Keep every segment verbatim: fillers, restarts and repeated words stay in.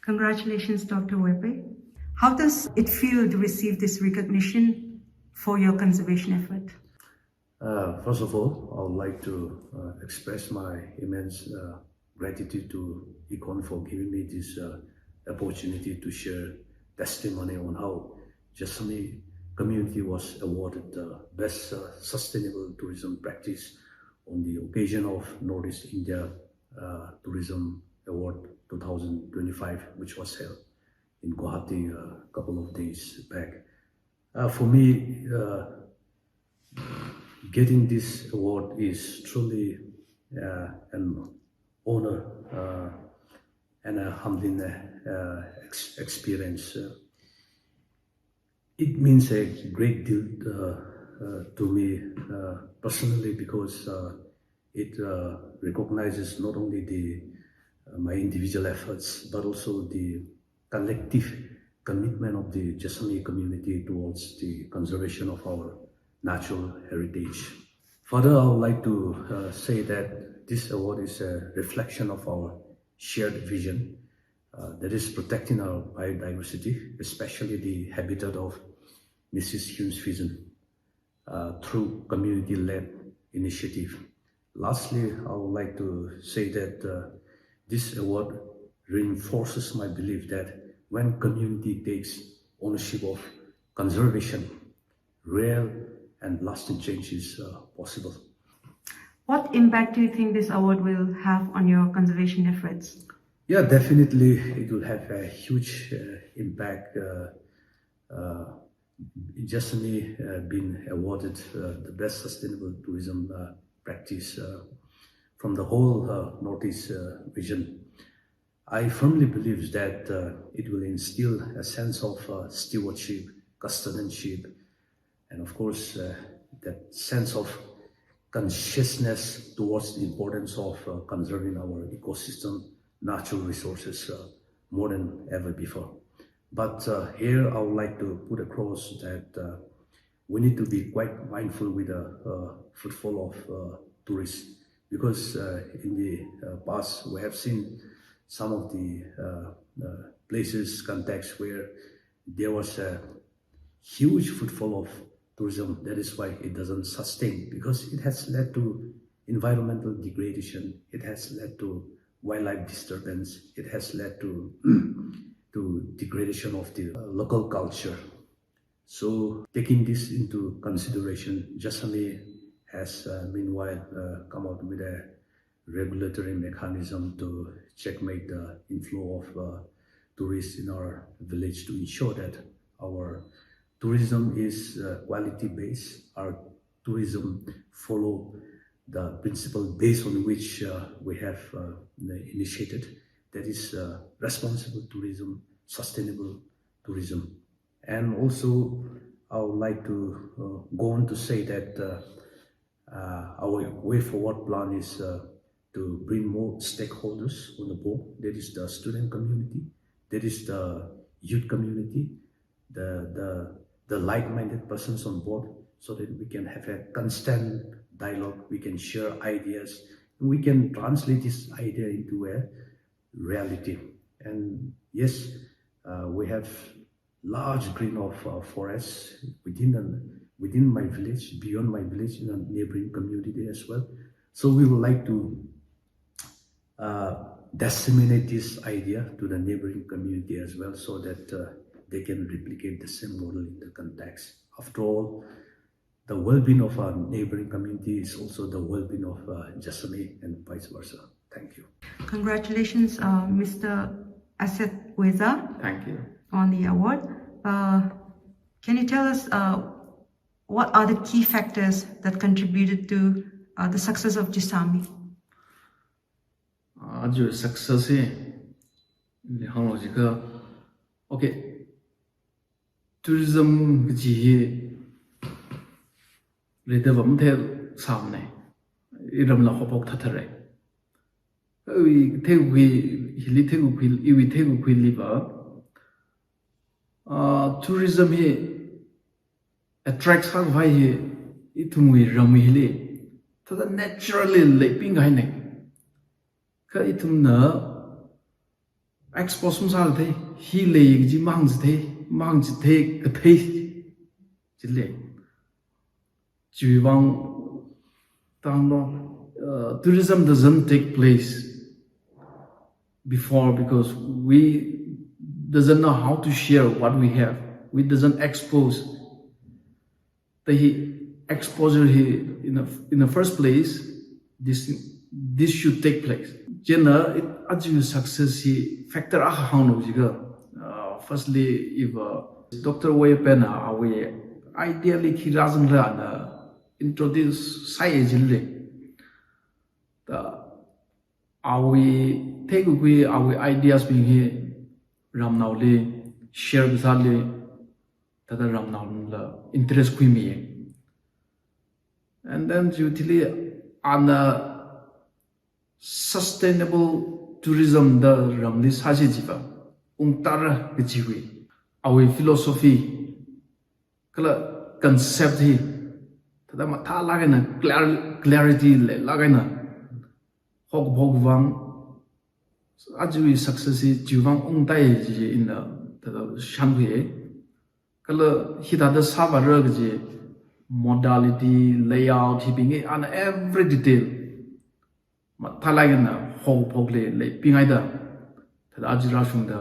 Congratulations, Doctor Wepe. How does it feel to receive this recognition for your conservation effort? Uh, first of all, I would like to uh, express my immense uh, gratitude to Econ for giving me this uh, opportunity to share testimony on how Jessami community was awarded the best uh, sustainable tourism practice on the occasion of Northeast India uh, Tourism Award two thousand twenty-five, which was held in Guwahati a couple of days back. Uh, for me, uh, getting this award is truly uh, an honor uh, and a humbling uh, ex- experience. Uh, it means a great deal uh, uh, to me uh, personally because uh, it uh, recognizes not only the uh, my individual efforts but also the collective commitment of the Jessami community towards the conservation of our natural heritage. Further, I would like to uh, say that this award is a reflection of our shared vision uh, that is protecting our biodiversity, especially the habitat of Mrs. Hune's Pigeon uh, through community-led initiative. Lastly, I would like to say that uh, this award reinforces my belief that when community takes ownership of conservation, real and lasting change is uh, possible. What impact do you think this award will have on your conservation efforts? Yeah, definitely it will have a huge uh, impact. Uh, uh, Jessami uh, been awarded uh, the best sustainable tourism uh, practice uh, from the whole uh, Northeast uh, region. I firmly believe that uh, it will instill a sense of uh, stewardship, custodianship, and of course, uh, that sense of consciousness towards the importance of uh, conserving our ecosystem, natural resources uh, more than ever before. But uh, here I would like to put across that uh, we need to be quite mindful with the uh, footfall of uh, tourists because uh, in the uh, past we have seen some of the uh, uh, places, contexts where there was a huge footfall of tourism. That is why it doesn't sustain because it has led to environmental degradation. It has led to wildlife disturbance. It has led to to degradation of the uh, local culture. So taking this into consideration, Jessami has uh, meanwhile uh, come out with a regulatory mechanism to checkmate the inflow of uh, tourists in our village to ensure that our tourism is uh, quality based, our tourism follow the principle based on which uh, we have uh, initiated, that is uh, responsible tourism, sustainable tourism. And also, I would like to uh, go on to say that uh, uh, our way forward plan is uh, to bring more stakeholders on the board. That is the student community, that is the youth community, the, the, the like-minded persons on board, so that we can have a constant dialogue, we can share ideas, we can translate this idea into a reality. And yes, uh, we have large green of uh, forests within the, within my village, beyond my village, in a neighboring community as well. So we would like to uh, disseminate this idea to the neighboring community as well, so that uh, they can replicate the same model in the context. After all, the well-being of our neighboring community is also the well-being of uh, Jessami and vice versa. Thank you. Congratulations, uh, Mister Asset Weza, Thank you. on the award. Uh, can you tell us uh, what are the key factors that contributed to uh, the success of Jessami? Aja success hi hānglui jiakha, okay, tourism kaji hi leida vāmathei sāmana, iramla haophok thathara. Iwui theikakhui, hili theikakhui, iwui theikakhuiliva, ah, tourism hi attract sākhavai hi ithumwui ram hili thāda naturally leiping kahaina. Kha ithumna Expose masāthei, hi lei kaji mahāngchithei, mahāngchithei kathei chili. Chiwuivang tanglo, uh, tourism doesn't take place before because we doesn't know how to share what we have. We doesn't expose. Tahi exposure hi in the, in the first place, this, this should take place. Chieina it, aja success hi factor akha hānglu jiakha, uh, firstly, if, uh, Doctor Wei Pen awui idea li khi rāzangra na introduce sāya chili. Ta awui theikakhui awui ideas bing hi ramnaoli share kasāli, thāda ramnaola interest khuimiya. And then chiwui thili ana sustainable tourism da ramli sāsi jiakha, ungtāra kajiwui awui philosophy kala concept hi thāda mathālāk eina clar-, clarity leilāk eina haokaphok vang, ajawui success hi chiwuivang ungtāi kaji ina thāda shānkhuiya. Kala hithāda sāvāra kaji modality, layout, hibing hi ana every detail mathālāk eina haokaphokli leipinghaida, thāda aja rāshungda,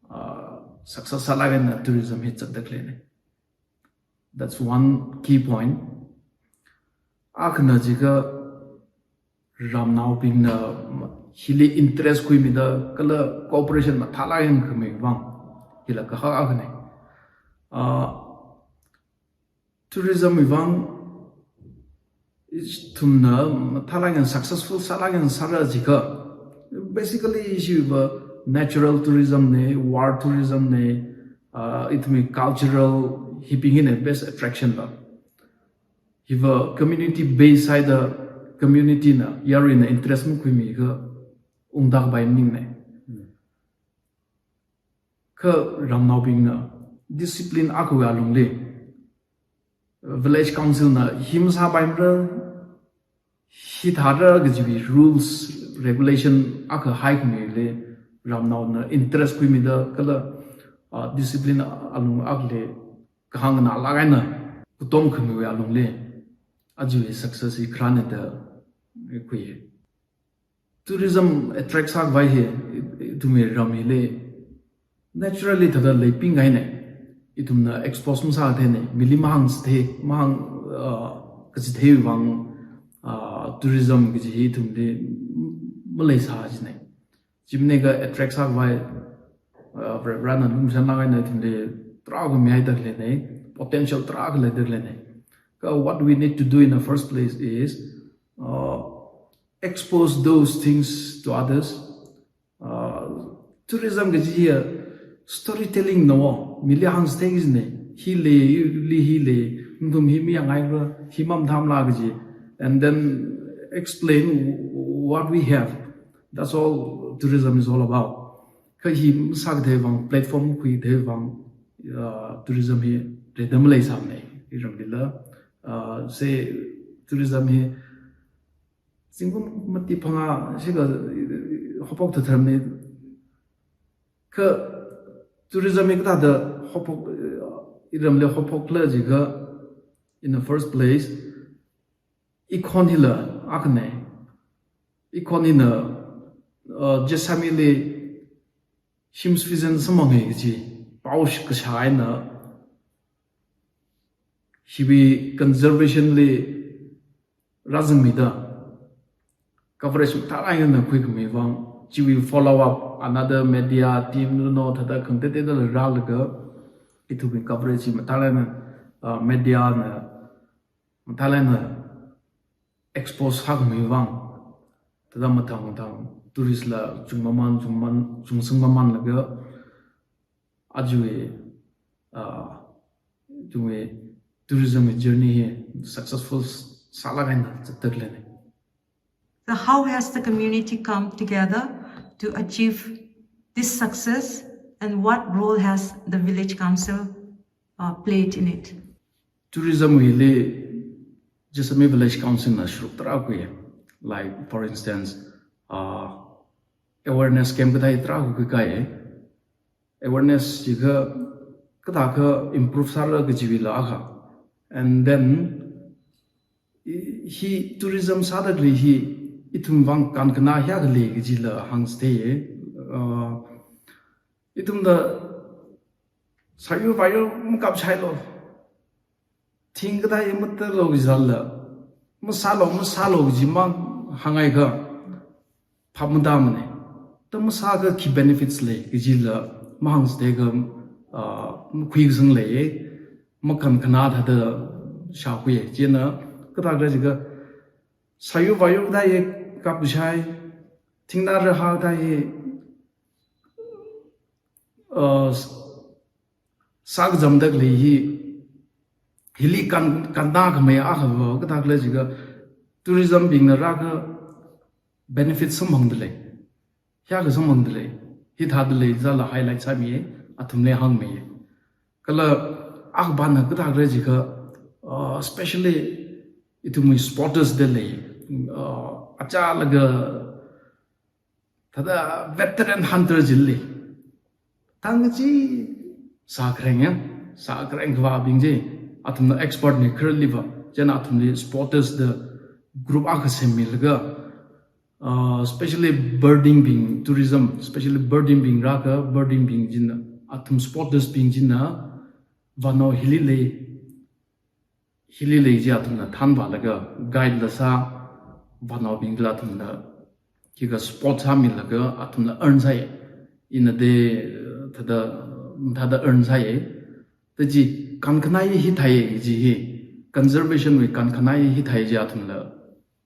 uh, success sālāk eina tourism hi zatda khaleina. That's one key point. Akhana jiakha ramnaobingna hili interest khuimida kala cooperation mathālāk eina khamivang, hila kahak akhana. Uh, tourism wuivang ithumna mathālāk eina successful sālāk eina sāra jiakha, basically hiva natural tourism na, war tourism na, uh, ithumwui cultural hibing hina best attraction la. Hiva community based sāda community na yaruina interest makhuimiakha ungtākapai maningna. Kha ramnaobingna discipline akhawui alungli, village council na hi masāpaimara, hithāra kajiwui rules, regulation akha haikhamili ramnaona interest khuimida kala, ah, discipline alung akhali kahāng nganālāk eina katom khamiwui alungli ajawui success hi kharāna da khuiya. Tourism attract sākhavai hi ithumwui ram hili naturally thāda leipinghaina. Ithumna expose masākatheina, mili mahāngchithei, mahāng, uh, kachithei vang, uh, tourism kaji hi ithumli maleisā jina. Chi maningakha attract sākhavai, uh, Varena lumashanlāk eina ithumli tarākha mihaida khaleina, potential tarākha leida khaleina. Kha what we need to do in the first place is, uh, expose those things to others. Uh, tourism kaji hiya storytelling na, mili hāngchithei kajina. Hi lei, li hi lei, nathum hi mayānghaira, hi mamathāmala kaji. And then explain what we have. That's all tourism is all about. Kha hi masākathei vang, platform khuikathei vang, uh, tourism hi rida maleisāmana. Hi ramlila, uh, say tourism hi zingkum mati phangā shikha haophok thatharmana. Kha tourism hi kathāda haophok, iramli haophokkhala jiakha, in the first place, econ hila akhana. Econ hina, uh, Jessami li shim sufficient samphanghai kaji pao kashā eina, hiwui conservation li rāzangmida coverage mathālāk eina khuikhami vang, chiwui follow up, another media team na thāda khangateiteida rālaga, ithumwui coverage hi mathālāk eina, uh, media na mathālāk eina expose sākhami vang, thāda mathang mathang tourist la chungmamān, chungmamān, chungsangmamānlaga, ajawui, uh, ithumwui tourism journey hi successful sālāk eina zatda khaleina. So how has the community come together to achieve this success, and what role has the village council, uh, played in it? Tourism hili Jessami Village Council na sharuk tarākha khuiya. Like, for instance, uh, awareness camp kathā tarākha khuikai. Awareness chi kha kathākha improve sāra kajiwuila akha. And then i- hi tourism sāda khalei hi ithumwui vang kankhana hiyākha lei kajila hāngchithei. Uh, ithumna sāyur vāyur makapshailu, thing kathā hi matālu kajila, masālu masālu kajimang hānghaiakha phap matāmana. Thada masāakha khi benefits lei kajila mahāngchitheiakha, ah, makhuikasang leiya, makankhana thāda shākhuiya. Chieina kathākhala jiakha sāyur vāyur kathā hi kapkashai, thingnā rahā kathā hi, uh, s- sākazamda khalei hi, hili kan- kanna khamei akhava kathākhala jiakha tourism bingna rākha benefit samphangda lei, hiyākha samphangda lei, hithāda lei jila highlight sāmiya, athumli hāngmiya. Kala akhapana kathākhala jiakha, uh, especially ithumwui spotters da lei, uh, achālaga thāda veteran hunter chili, thang chi sākhareng ya, sākhareng khavābing chi, athumna expert na kharaliva, chieina athumli spotters da group akha semmilaga, uh, especially birding bing, tourism, especially birding bing rākha, birding bing china, athum spotters bing china vānao hili lei, hili lei chi athumna thanvālaga guide la sā, vānaobingla athumna khikha spot sāmilaga athumla earn sāya. Ina de, thāda, thāda earn sāya. Thada chi kankhanai hithāya chi hi, conservation wui kankhanai hithāya chi athumla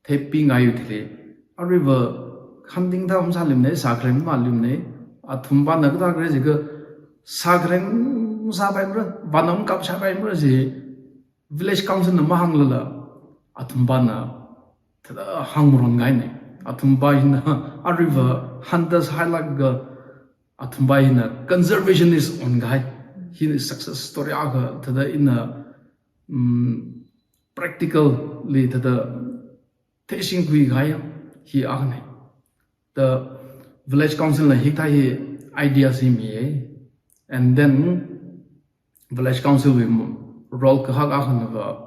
theipingaiya thili. Aruiva hunting thā masāluimana, sākhareng malumana, athumpana kathākhala jiakha sākhareng masāpaimara, vānao makapshaipaimara chi village council na mahānglala, athumpana thāda hāngmaron kahaina. Athumpa hina aruiva hunters hailākga, athumpa hina conservationist onkahai. Hina success story akha thāda ina, mm, practically thāda theishingkhui kahai hi akhana. Thada village council na hikathā hi idea semmiya. And then village council wui role kahak akhanava,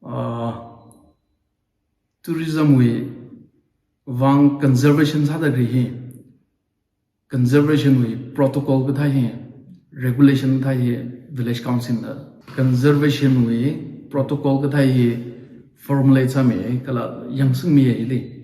uh, tourism wui vang conservation sāda khalei hi, conservation wui protocol kathā hi, regulation kathā hi, village council na conservation wui protocol kathā hi formulate sāmiya, kala yangsangmiya hili.